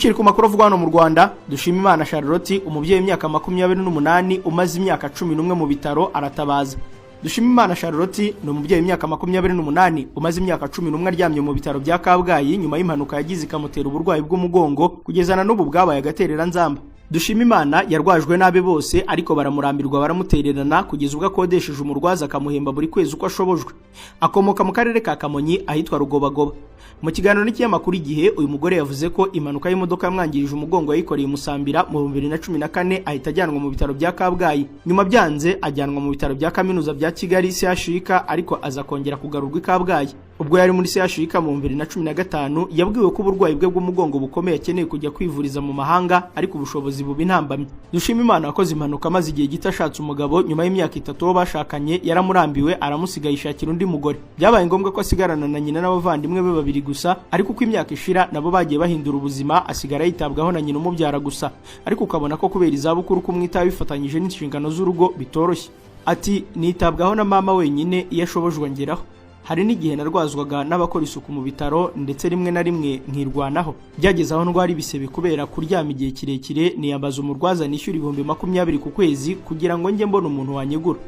Tukiri ku makuru avugwa hano mu Rwanda, Dushimimana Charlotte, umubyeyi w'imyaka 28 umaze imyaka 11 mu bitaro, aratabaza. Dushimimana Charlotte ni umubyeyi w'imyaka 28 umaze imyaka 11 aryamye mu bitaro bya Kabgayi nyuma y'impanuka yagize ikamutera uburwayi bw'umugongo, kugeza na n'ubu bwabaye agatereranzamba. Dushimimana yarwajwe n'abe bose, ariko baramurambirwa baramutererana, kugeza ubwo akodesheje umurwaza akamuhemba buri kwezi uko ashobojwe. Akomoka mu karere ka Kamonyi ahitwa Rugobagoba. Mu kiganiro n'ikinyamakuru Igihe, uyu mugore yavuze ko impanuka y'imodoka yamwangirije umugongo yayikoreye i Musambira mu 2014, ahita ajyanwa mu bitaro bya Kabgayi. Nyuma byanze ajyanwa mu bitaro bya Kaminuza bya Kigali CHUK, ariko aza kongera kugarurwa i Kabgayi. Ubwo yari muri CHUK mu 2015, yabwiwe ko uburwayi bwe bw'umugongo bukomeye, akeneye kujya kwivuriza mu mahanga, ariko ubushobozi buba intambamyi. Dushimimana wakoze impanuka amaze igihe gito ashatse umugabo, nyuma y'imyaka 3 uwo bashakanye yaramurambiwe, aramusiga yishakira undi mugore. Byabaye ngombwa ko asigarana na nyina n'abavandimwe be babiri gusa, ariko uko imyaka ishira nabo bagiye bahindura ubuzima, asigara yitabwaho na nyina umubyara gusa, ariko ukabona ko kubera izabukuru kumwitaho bifatanyije n'inshingano z'urugo bitoroshye. Ati: "Nitabwaho na mama wenyine, iyo ashobojwe ngeraho. Hari n'igihe narwazwaga n'abakora isuku mu bitaro, ndetse rimwe na rimwe nkirwanaho. Byageze aho ndwara ibisebe kubera kuryama igihe kirekire, niyambaza umurwaza nishyura 20,000 ku kwezi kugira ngo njye mbona umuntu wanyegura.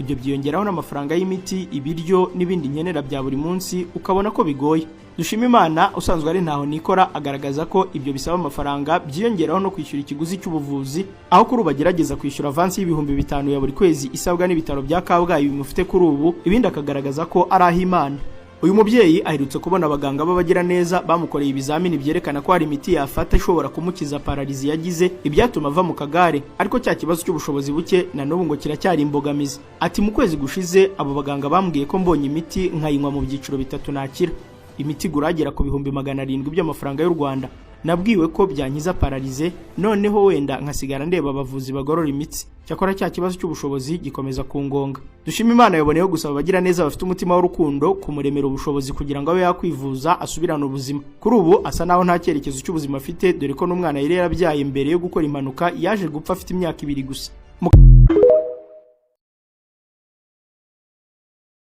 Ibyo byiyongeraho n'amafaranga y'imiti, ibiryo n'ibindi nkenera bya buri munsi, ukabona ko bigoye." Dushimimana usanzwe ari ntaho nikora agaragaza ko ibyo bisaba amafaranga, byiyongeraho no kwishyura ikiguzi cy'ubuvuzi, aho kuri ubu agerageza kwishyura avansi y'5,000 ya buri kwezi isabwa n'ibitaro bya Kabgayi bimufite kuri ubu, ibindi akagaragaza ko ari ah'Imana. Uyu mubyeyi aherutse kubona abaganga b'abagira neza bamukoreye ibizamini byerekana ko hari imiti yafata ishobora kumukiza pararizi yagize, ibyatuma ava mu kagare, ariko cya kibazo cy'ubushobozi buke na n'ubu ngo kiracyari imbogamizi. Ati: "Mu kwezi gushize abo baganga bambwiye ko mbonye imiti nkayinywa mu byiciro bitatu nakira. Imiti igura agera ku 700,000 by'amafaranga y'u Rwanda. Nabwiwe ko byankiza pararize, noneho wenda nkasigara ndeba abavuzi bagorora imitsi. Cyakora cya kibazo cy'ubushobozi gikomeza kungonga." Dushimimana yaboneyeho gusaba abagira neza bafite umutima w'urukundo kumuremera ubushobozi kugira ngo abe yakwivuza asubirane ubuzima. Kuri ubu asa naho nta cyerekezo cy'ubuzima afite, dore ko n'umwana yari yarabyaye mbere yo gukora impanuka yaje gupfa afite imyaka 2 gusa.